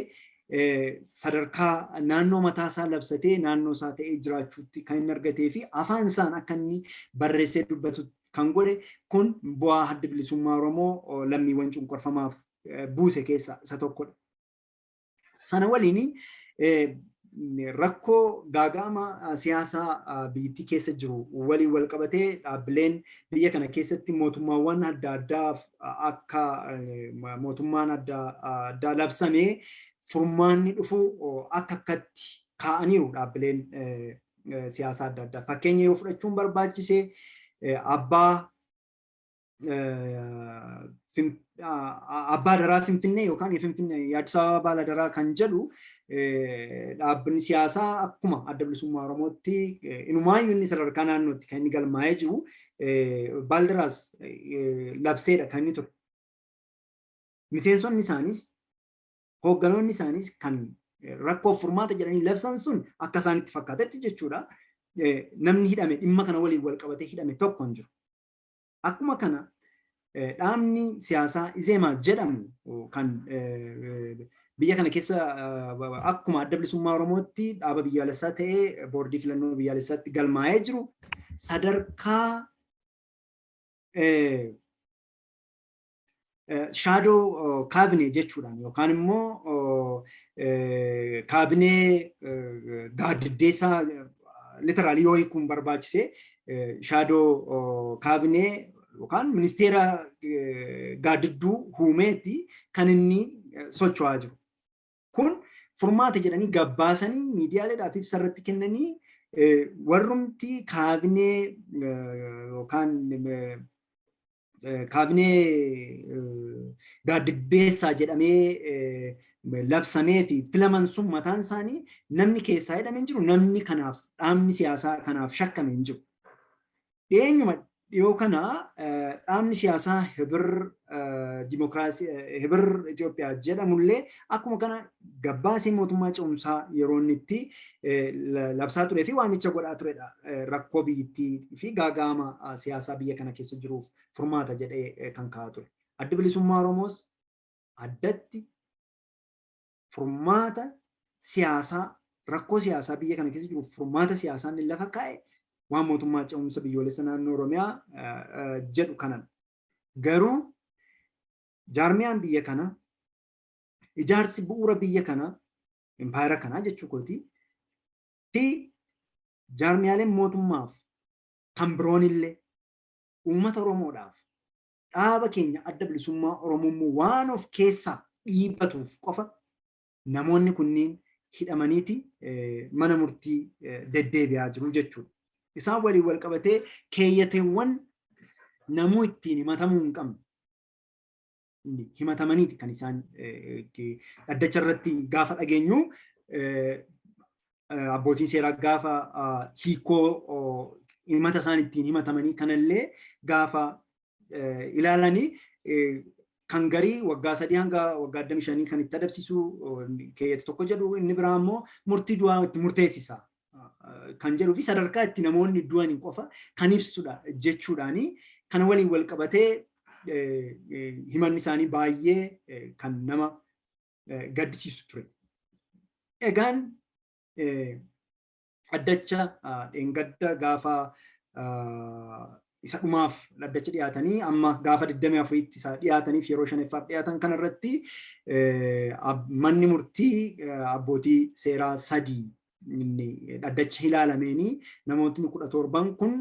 sadarkaa naannoo mataa isaa labsatee naannoo isaa ta'ee jiraachuutti kan inni argatee fi afaan isaan akka inni barreessee dubbatu kan godhe kun bu'aa Adda Bilisummaa Oromoo lammiiwwan cunqurfamaaf buuse keessaa isa tokkodha. Sana waliin rakkoo gaaga'ama siyaasaa biyyattii keessa jiru waliin wal qabatee dhaabbileen biyya kana keessatti mootummaawwan adda addaa akka mootummaan adda addaa labsamee furmaanni dhufu akka akkatti kaa'aniiru dhaabbileen siyaasaa adda addaa. Fakkeenya yoo fudhachuun barbaachise, abbaa daraa Finfinnee yookaan Finfinnee Addis Ababa Baaladaraa kan jedhu dhaabbanni siyaasaa akkuma Adda Bilisummaa Oromootti inumaayyuu inni sadarkaa naannootti kan inni galmaa'ee jiru Baaldaraas labseedha kan inni ture. Miseensonni isaanis hoogganoonni isaanis kan rakkoof furmaata jedhanii labsan sun akka isaanitti fakkaatetti jechuudha. Namni hidhame dhimma kana waliin wal qabatee hidhame tokko hin jiru. Akkuma kana dhaabni siyaasaa Izeemaa jedhamu kan biyya kana keessa akkuma Adda Bilisummaa Oromootti dhaaba biyyaalessaa ta'ee boordii filannoo biyyaalessaatti galmaa'ee jiru sadarkaa shadow cabinet jechuudhaan yookaan immoo kaabinee gaaddiddeessaa, literally yoo hiikuun barbaachise, shadow cabinet yookaan ministeera gaaddidduu huumeetti kan inni socho'aa jiru. Kun furmaata jedhanii gabbaasanii miidiyaaleedhaaf ibsa irratti kennanii warrumti kaabinee yookaan kaabinee gaaddiddeessaa jedhamee labsamee fi filaman sun mataan isaanii namni keessaa hidhame hin jiru, namni kanaaf dhaabni siyaasaa kanaaf shakkame hin jiru. Dhiyeenyuma dhiyoo kana dhaabni siyaasaa Hibir Dimokiraasii Hibir Itoophiyaa jedhamullee akkuma kana gabbaasee mootummaa ce'umsaa yeroo inni itti labsaa turee fi waamicha godhaa turedha. Rakkoo biyyattii fi gaaga'ama siyaasaa biyya kana keessa jiruuf furmaata jedhee kan kaa'aa ture. Addi Bilisummaa Oromoos addatti furmaata siyaasaa, rakkoo siyaasaa biyya kana keessa jiruuf furmaata siyaasaa inni lafa kaa'e waan mootummaa ce'umsa biyyoolessa naannoo Oromiyaa jedhu kanan. Garuu jaarmiyaan biyya kana, ijaarsi bu'uura biyya kana, impaayera kanaa jechuu kooti, fi jaarmiyaaleen mootummaaf kan biroon illee uummata Oromoodhaaf dhaaba keenya Adda Bilisummaa Oromoo waan of keessaa dhiibbatuuf qofa namoonni kunniin hidhamaniiti mana murtii deddeebi'aa jiru jechuudha. Isaan waliin wal qabatee keeyyateewwan namuu ittiin himatamuu hin qabne himatamaniiti kan isaan dhaddacha irratti gaafa dhageenyu, abbootiin seeraa gaafa hiikoo himata isaan ittiin himatamanii kanallee gaafa ilaalanii, kan garii waggaa 3 hanga waggaa 25 kan itti adabsiisu keeyyata tokko jedhu, inni biraa immoo murtii du'aa itti murteessisa kan jedhuu fi sadarkaa itti namoonni du'anii qofa kan ibsudha jechuudhaani kana waliin wal qabatee himanni isaanii baay'ee kan nama gaddisiisu ture. Egaan dhaddacha dheengadda gaafa isa dhumaaf dhaddacha dhiyaatanii amma gaafa 24tti isa dhiyaataniif yeroo shanaffaaf dhiyaatan kanarratti manni murtii abbootii seeraa 3 dhaddacha ilaalameenii namootni 17 kun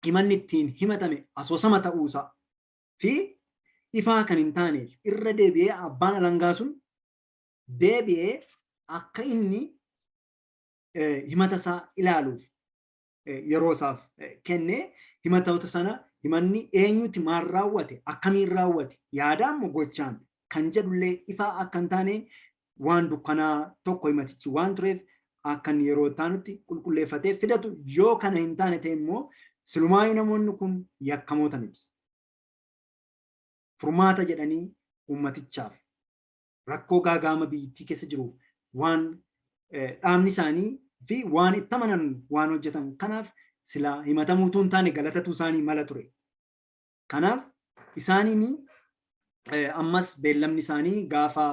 himanni ittiin himatame asoosama ta'uusaa fi ifaa kan hin taaneef irra deebi'ee abbaan alangaa sun deebi'ee akka inni himata isaa ilaaluuf yeroo isaaf kennee himatoota sana himanni eenyuti maal raawwate akkamiin raawwate yaadaan moo gochaan kan jedhullee ifaa akka hin taane waan dukkanaa tokko himatichi waan tureef akka inni yeroo taanutti qulqulleeffatee fidatu yoo kana hin taane ta'e immoo silumaayyuu namoonni kun yakkamoota miti. Furmaata jedhanii uummatichaaf rakkoo gaagaama biyyattii keessa jiruuf waan dhaabni isaanii fi waan itti amanan waan hojjetan kanaaf silaa himatamuutu hin taane galatatu isaanii mala ture. Kanaaf isaaniin ammas beellamni isaanii gaafa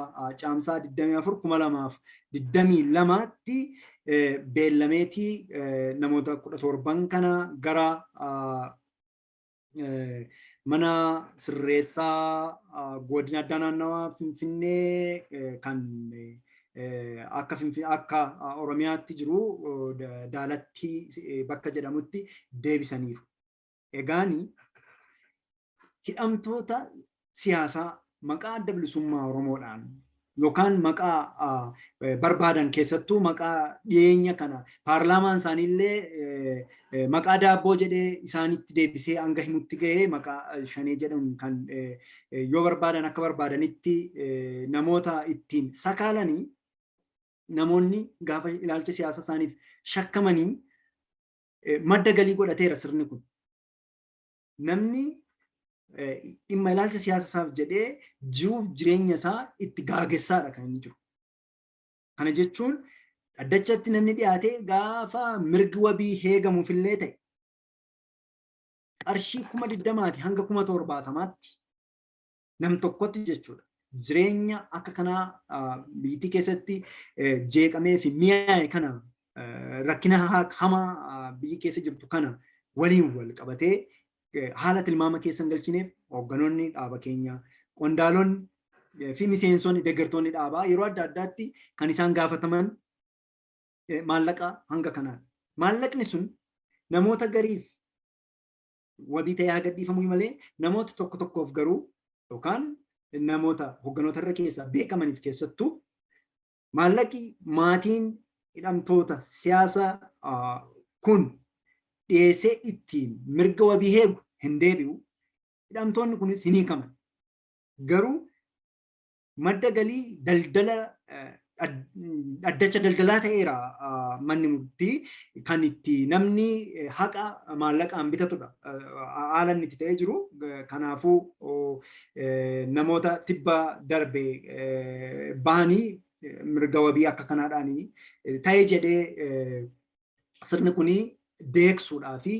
caamsaa 24 2022tti beellameetii namoota 17 kana gara mana sirreessaa godina addaa naannawaa Finfinnee kan akka Oromiyaatti jiru Daalatti bakka jedhamutti deebisaniiru. Egaani hidhamtoota siyaasaa maqaa adda bilisummaa Oromoodhaan yookaan maqaa barbaadan keessattuu maqaa dhiyeenya kana paarlaamaan isaaniillee maqaa daabboo jedhee isaanitti deebisee hanga himutti ga'ee maqaa shanee jedhamu kan yoo barbaadan akka barbaadanitti namoota ittiin sakaalanii namoonni gaafa ilaalcha siyaasa isaaniif shakkamanii madda galii godhateera sirni kun. Namni dhimma ilaalcha siyaasa isaaf jedhee jiruuf jireenya isaa itti gaageessaadha kan inni jiru. Kana jechuun dhaddachatti namni dhiyaatee gaafa mirgi wabii heegamuufillee ta'e qarshii 20,000 hanga 70,000tti nam tokkotti jechuudha. Jireenya akka kanaa biyyattii keessatti jeeqamee fi mi'aaye kana rakkina hamaa biyyi keessa jirtu kana waliin wal qabatee haala tilmaama keessa hin galchineef hoogganoonni dhaaba keenyaa, qondaalonni fi miseensonni deeggartoonni dhaabaa yeroo adda addaatti kan isaan gaafataman maallaqa hanga kanaan. Maallaqni sun namoota gariif wabii ta'ee haa gadhiifamuu malee namoota tokko tokkoof garuu yookaan namoota hoogganoota irra keessaa beekamaniif keessattuu maallaqi maatiin hidhamtoota siyaasa kun dhiyeessee ittiin mirga wabii heegu hin deebi'u. Hidhamtoonni kunis hin hiikaman. Garuu madda galii daldala dhaddacha daldalaa ta'eera manni murtii kan itti namni haqa maallaqaan bitatudha. Haala inni itti ta'ee jiru. Kanaafuu namoota tibba darbe bahanii mirga wabii akka kanaadhaan ta'ee jedhee sirni kuni deegsuudhaa fi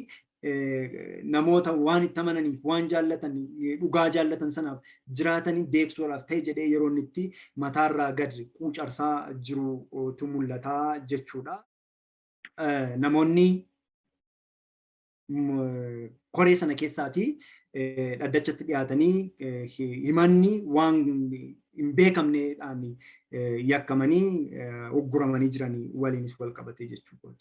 namoota waan itti amananiif waan jaallatan dhugaa jaallatan sanaaf jiraatanii deegsuudhaaf ta'e jedhee yeroo inni itti mataarraa gad quucarsaa jirutu mul'ataa jechuudha. Namoonni koree sana keessaatii dhaddachatti dhiyaatanii himanni waan hin beekamneedhaan yakkamanii ugguramanii jiranii waliinis wal qabatee jechuudha.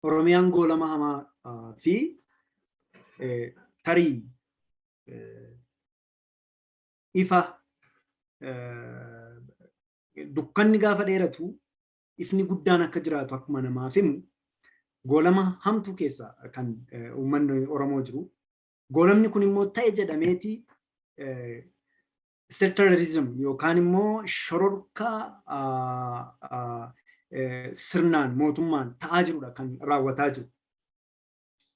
Oromiyaan goolama hamaa fi tarii ifa dukkanni gaafa dheeratu ifni guddaan akka jiraatu akkuma namaaf himu goolama hamtuu keessa kan uummanni Oromoo jiru. Goolamni kun immoo ta'e jedhameeti state terrorism yookaan immoo shororkaa sirnaan mootummaan ta'aa jirudha kan raawwataa jiru.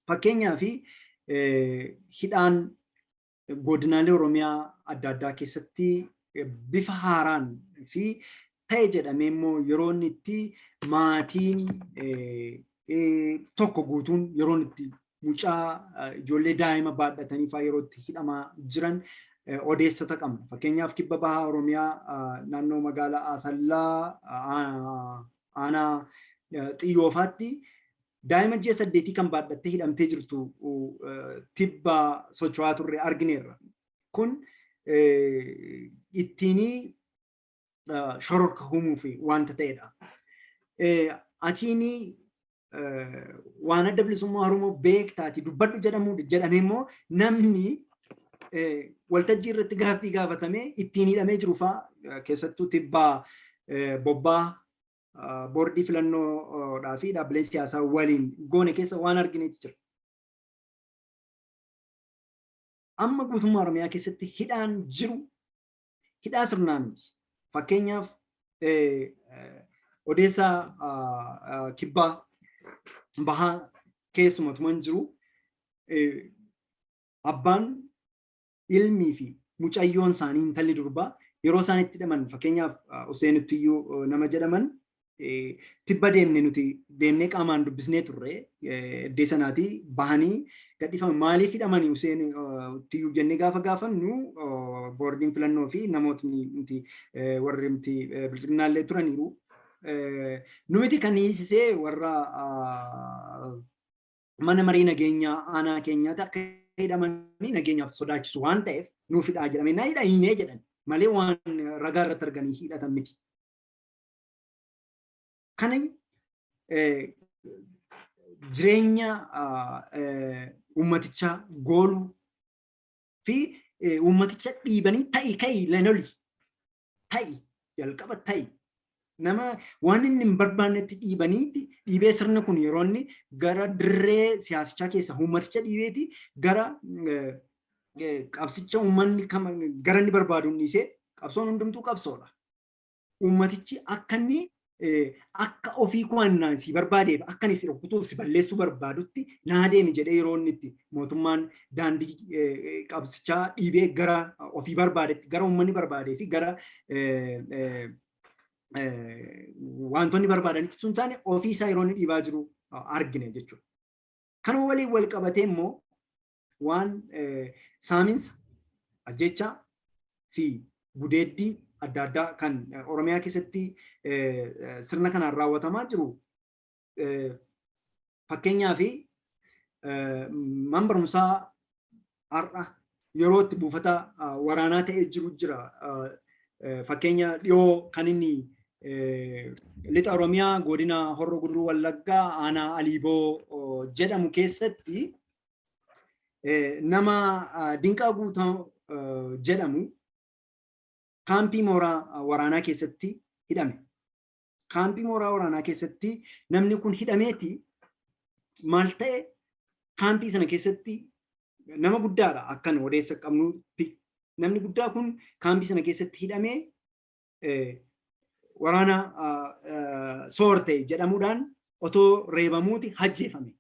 Fakkeenyaaf hidhaan godinaalee Oromiyaa adda addaa keessatti bifa haaraan fi ta'e jedhamee immoo yeroo inni itti maatiin tokko guutuun yeroo itti mucaa ijoollee daa'ima baadhatanii fa'aa yeroo itti hidhamaa jiran odeessata qabna. Fakkeenyaaf kibba bahaa Oromiyaa naannoo magaalaa Asallaa aanaa Xiyyoofaatti daa'ima ji'a 8 kan baadhattee hidhamtee jirtu tibba socho'aa turre argineerra. Kun ittiin shororka uumuuf wanta ta'edha. Atiin waan Adda Bilisummaa Oromoo beektaati dubbadhu jedhamee immoo namni waltajjii irratti gaaffii gaafatamee ittiin hidhamee jiru fa'aa keessattuu tibbaa bobbaa boordii filannoodhaa fi dhaabbileen siyaasaa waliin goone keessa waan argineeti jira. Amma guutummaa Oromiyaa keessatti hidhaan jiru hidhaa sirnaa miti. Fakkeenyaaf odeessaa kibbaa bahaa keessumatuman jiru abbaan ilmii fi mucayyoon isaanii intalli durbaa yeroo isaan itti hidhaman, fakkeenyaaf Hussein Ittiyyuu nama jedhaman tibba deemne nuti deemnee qaamaan dubbisnee turre, iddee sanaatii bahanii gadhiifaman. Maaliif hidhamanii Hussein Ittiyyuu jennee gaafa gaafannu, boordiin filannoo fi namootni nuti warri nuti bilisiginnaallee turaniiru. Numiti kan hiisisee warra mana marii nageenyaa aanaa keenyaatti akka hidhamanii nageenyaaf sodaachisu waan ta'eef nuuf hidhaa jedhamee na hidha hiinee jedhan malee waan ragaa irratti arganii hidhatan miti. Kana jireenya uummatichaa gooluu fi uummaticha dhiibanii ta'i ka'i lenoli ta'i jalqaba ta'i nama waan inni hin barbaannetti dhiibanii dhiibee sirna kun yeroo inni gara dirree siyaasichaa keessa uummaticha dhiibeeti gara qabsicha uummanni gara inni barbaadu dhiisee qabsoon hundumtuu qabsoodha. Uummatichi akka inni akka ofii ku'annaan si barbaadeef akka inni si rukutuuf si balleessuu barbaadutti naa deemi jedhee yeroo inni itti mootummaan daandii qabsichaa dhiibee gara ofii barbaadetti, gara uummanni barbaadee fi gara wantoonni barbaadanitti sun taane ofii isaa yeroo inni dhiibaa jiru argine jechuudha. Kanuma waliin wal qabatee immoo waan saaminsa, ajjechaa fi gudeeddii adda addaa kan Oromiyaa keessatti sirna kanaan raawwatamaa jiru, fakkeenyaa fi man barumsaa har'a yeroo itti buufata waraanaa ta'ee jiru jira. Fakkeenya dhiyoo kan inni lixa Oromiyaa godina Horroo Guduruu Wallaggaa aanaa Aliiboo jedhamu keessatti nama Dinqaa Guutaa jedhamu kaampii mooraa waraanaa keessatti hidhame. Kaampii mooraa waraanaa keessatti namni kun hidhameeti maal ta'e? Kaampii sana keessatti nama guddaadha akkan odeessa qabnutti. Namni guddaa kun kaampii sana keessatti hidhamee waraana soorte jedhamuudhaan otoo reebamuuti ajjeefame.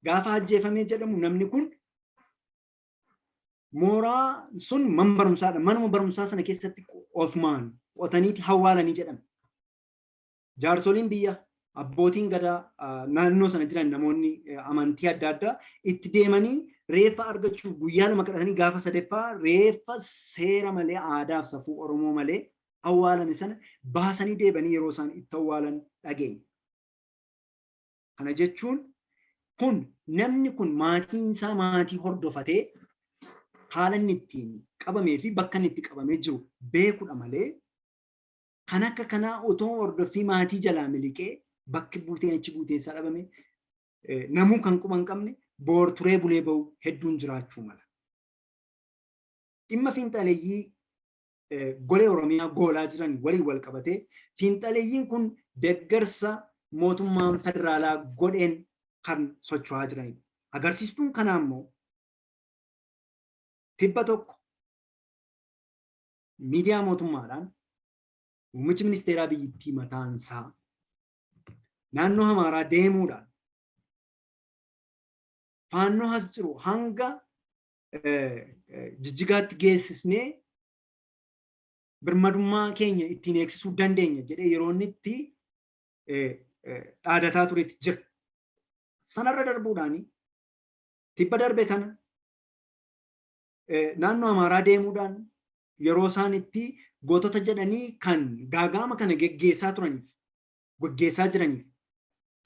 Gaafa ajjeefamee jedhamu namni kun mooraa sun man barumsaadha. Manuma barumsaa sana keessatti ofumaan qotaniiti awwaalanii jedhame. Jaarsoliin biyya, abbootiin gadaa naannoo sana jiran, namoonni amantii adda addaa itti deemanii reeffa argachuuf guyyaa 2 kadhatanii gaafa sadaffaa reeffa seera malee, aadaaf safuu Oromoo malee awwaalame sana baasanii deebanii yeroo isaan itti awwaalan dhageenya. Kana jechuun kun namni kun maatiin isaa maatii hordofatee haala inni ittiin qabamee fi bakka inni itti qabamee jiru beekudha malee kan akka kanaa otoo hordoffii maatii jalaa miliqee bakki buuteen achi buuteen isaa dhabame namuu kan quba hin qabne boor turee bulee bahu hedduun jiraachuu mala. Dhimma fiinxaleeyyii golee Oromiyaa goolaa jiran waliin wal qabatee fiinxaleeyyiin kun deeggarsa mootummaan federaalaa godheen kan socho'aa jiranidha. Agarsiistuun kanaa immoo tibba tokko miidiyaa mootummaadhaan muummichi ministeeraa biyyattii mataansaa naannoo Amaaraa deemuudhaan faannoo as jiru hanga Jijjigaatti geessisnee birmadummaa keenya ittiin eegsisuu dandeenya jedhee yeroo inni itti dhaadataa turetti jira. Sanarra darbuudhaan tibba darbe kana naannoo Amaaraa deemuudhaan yeroo isaan itti gootota jedhanii kan gaagaama kana geggeessaa turaniif, geggeessaa jiraniif,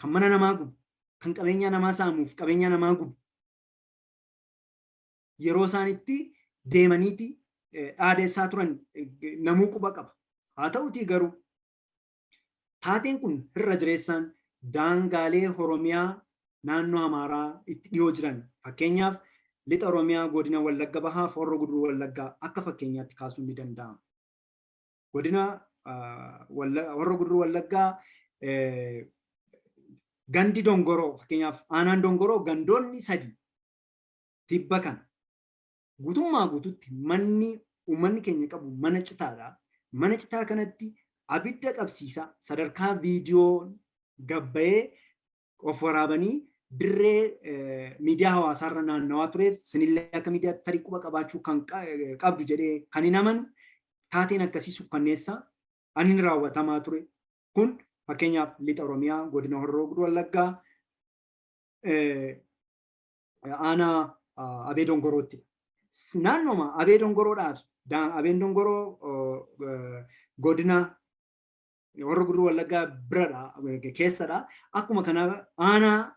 kan mana namaa gubu, kan qabeenya namaa saamuuf qabeenya namaa gubu, yeroo isaan itti deemaniiti dhaadeessaa turan namuu quba qaba. Haa ta'utii garuu taateen kun irra jireessaan daangaalee Oromiyaa naannoo Amaaraa itti dhiyoo jiran, fakkeenyaaf lixa Oromiyaa godina Wallagga Bahaa fi Horroo Guduruu Wallaggaa akka fakkeenyaatti kaasuun ni danda'ama. Godina Horroo Guduruu Wallaggaa gandi Dongoroo, fakkeenyaaf aanaan Dongoroo gandoonni 3 tibba kana guutummaa guututti manni uummanni keenya qabu mana citaadha. Mana citaa kanatti abidda qabsiisaa sadarkaa viidiyoo gabbayee of waraabanii dirree miidiyaa hawaasaarra naannawaa tureef, sinillee akka miidiyaa tarii quba qabaachuu kan qabdu jedhee kan hin amanu, taateen akkasii sukkanneessaa ani raawwatamaa ture. Kun fakkeenyaaf lixa Oromiyaa godina Horroo Guduruu Wallaggaa aanaa Abee Dongorootti. Naannoma Abee Dongoroodhaaf, Abeen Dongoroo godina Horroo Guduruu Wallaggaa biradha, keessadha. Akkuma kana aanaa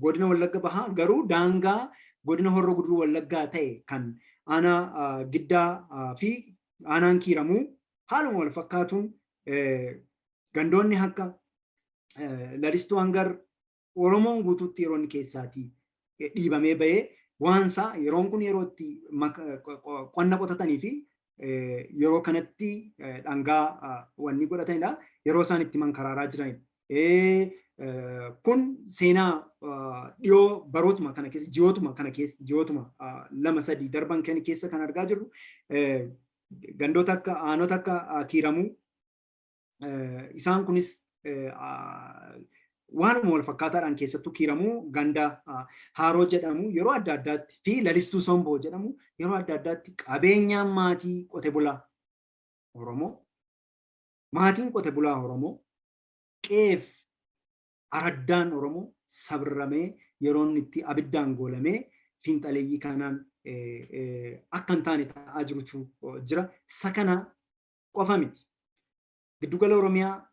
godina Wallagga Bahaa garuu daangaa godina Horroo Guduruu Wallaggaa ta'e kan aanaa Giddaa fi aanaan Kiiramuu haaluma wal fakkaatuun gandoonni akka Lalistuu Hangar Oromoon guutuutti yeroo inni keessaatii dhiibamee bahee waansaa yeroon kun yeroo itti qonna qotatanii fi yeroo kanatti dhangaa wanni godhatanidha. Yeroo isaan itti mankaraaraa jiranidha. Kun seenaa dhiyoo barootuma kana keessa, ji'ootuma kana keessa, ji'ootuma 2-3 darban kana keessa kan argaa jirru, gandoota akka aanota akka Kiiramuu isaan kunis waanuma wal fakkaataadhaan, keessattuu Kiiramuu ganda Haaroo jedhamu yeroo adda addaatti fi Lalistuu Somboo jedhamu yeroo adda addaatti qabeenyaan maatii qote bulaa Oromoo, maatiin qote bulaa Oromoo, qeef araddaan Oromoo sabramee yeroo inni itti abiddaan goolamee fiinxaleeyyii kanaan akka hin taane ta'aa jirutu jira. Isa kana qofa miti. Giddugala Oromiyaa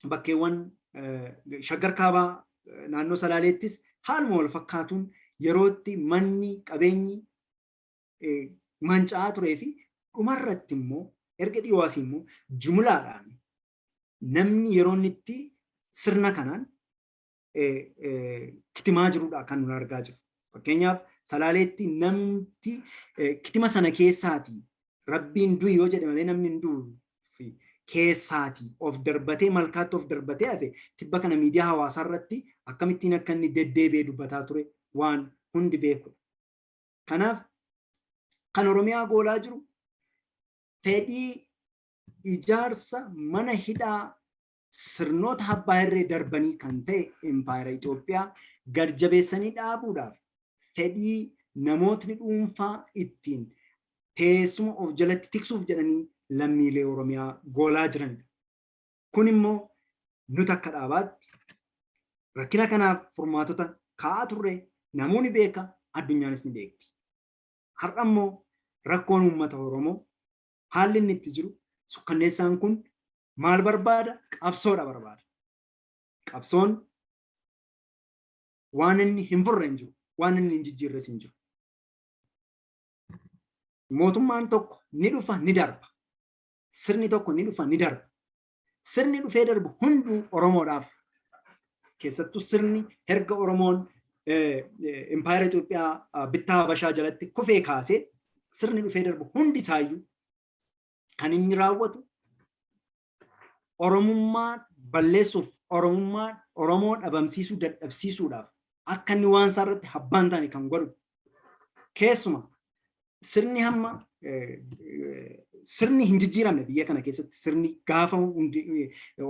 bakkeewwan Shaggar Kaabaa naannoo Salaaleettis haaluma wal fakkaatuun yeroo itti manni qabeenyi manca'aa turee fi dhumarratti immoo erga dhiyoo asii immoo jumlaadhaan namni yeroo inni itti sirna kanaan kitimaa jirudha kan nuti argaa jirru. Fakkeenyaaf Salaaleetti namti kitima sana keessaatii Rabbiin du'i yoo jedhe malee namni hin du'u keessaatii of darbatee malkaatti of darbatee hafe tibba kana miidiyaa hawaasaa irratti akkamittiin akka inni deddeebi'ee dubbataa ture waan hundi beekudha. Kanaaf kan Oromiyaa goolaa jiru fedhii ijaarsa mana hidhaa sirnoota abbaa irree darbanii kan ta'e impaayera Itoophiyaa gad jabeessanii dhaabuudhaaf fedhii namootni dhuunfaa ittiin teessuma of jalatti tiksuuf jedhanii lammiilee Oromiyaa goolaa jiranidha. Kun immoo nuti akka dhaabaatti rakkina kanaaf furmaatota kaa'aa turre, namoonni beeka, addunyaanis ni beekti. Har'a immoo rakkoon uummata Oromoo haalli inni itti jiru sukkanneessaan kun maal barbaada? Qabsoodha barbaada. Qabsoon waan inni hin furre hin jiru, waan inni hin jijjiirres hin jiru. Mootummaan tokko ni dhufa, ni darba. Sirni tokko ni dhufa, ni darba. Sirni dhufee darbu hunduu Oromoodhaaf, keessattuu sirni erga Oromoon impaayera Itoophiyaa bittaa Habashaa jalatti kufee kaasee sirni dhufee darbu hundi isaayyuu kan inni raawwatu Oromummaa balleessuuf, Oromummaa Oromoo dhabamsiisuu dadhabsiisuudhaaf akka inni waan isaa irratti abbaan taane kan godhu. Keessuma sirni hamma sirni hin jijjiiramne biyya kana keessatti, sirni gaafa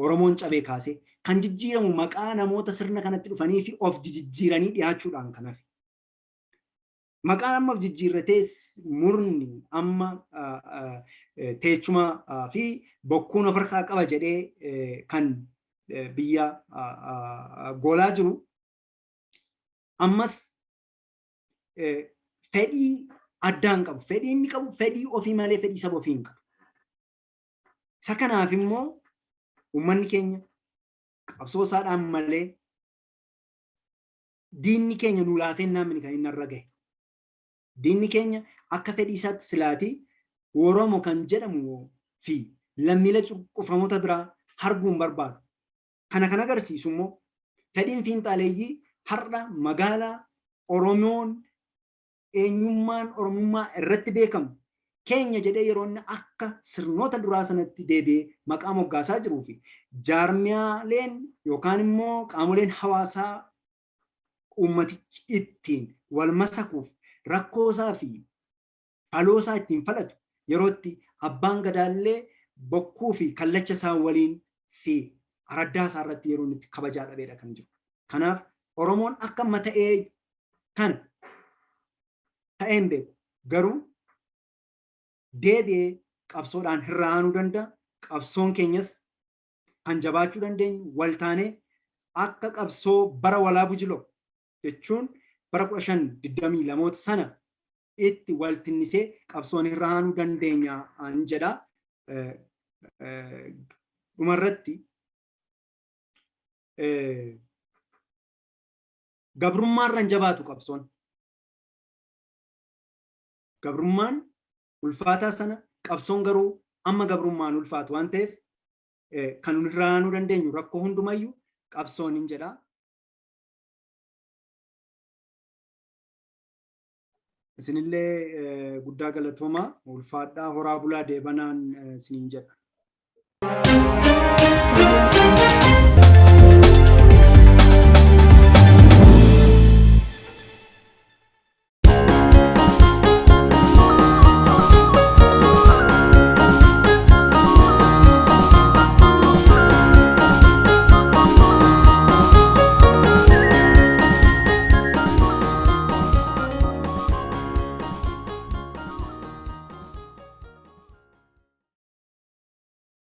Oromoon cabee kaasee kan jijjiiramu maqaa namoota sirna kanatti dhufanii fi of jijjiiranii dhiyaachuudhaan kan hafe. Maqaan amma jijjiirratee murni amma teechuma fi bokkuun of harkaa qaba jedhee kan biyya goolaa jiru ammas fedhii addaa hin qabu. Fedhii inni qabu fedhii ofii malee fedhii saba ofii hin qabu. Isa kanaaf immoo uummanni keenya qabsoo isaadhaan malee diinni keenya nu laafennaan mini kan inni irra gahe. Diinni keenya akka fedhii isaatti silaatii Oromo kan jedhamu fi lammiilee cunqurfamoota biraa arguu hin barbaadu. Kana kan agarsiisu immoo fedhiin fiinxaaleeyyii har'a magaalaa Oromoon eenyummaan Oromummaa irratti beekamu keenya jedhee yeroo inni akka sirnoota duraa sanatti deebi'ee maqaa moggaasaa jiruu fi jaarmiyaaleen yookaan immoo qaamoleen hawaasaa uummatichi ittiin wal masakuuf rakkoosaa fi faloosaa ittiin falatu yerootti abbaan gadaallee bokkuu fi kallacha isaa waliin fi araddaa isaa irratti yeroo inni kabajaa dhabeedha kan jiru. Kanaaf Oromoon akka amma ta'ee kana ta'een beeku garuu deebi'ee qabsoodhaan hir'aanuu danda'a. Qabsoon keenyas kan jabaachuu dandeenyu wal taanee akka qabsoo bara Walaabu Jiloo jechuun bara 1522 sana itti wal tinnisee qabsoon hir'aanuu dandeenya an jedha. Dhumarratti gabrummaarra hin jabaatu qabsoon. Gabrummaan ulfaataa sana qabsoon garuu amma gabrummaan ulfaatu waan ta'eef kan nu irraanuu dandeenyu rakkoo hundumayyuu qabsoon hin jedha. Isinillee guddaa galatooma ulfaadhaa horaa bulaa deebanaan isiniin jedha.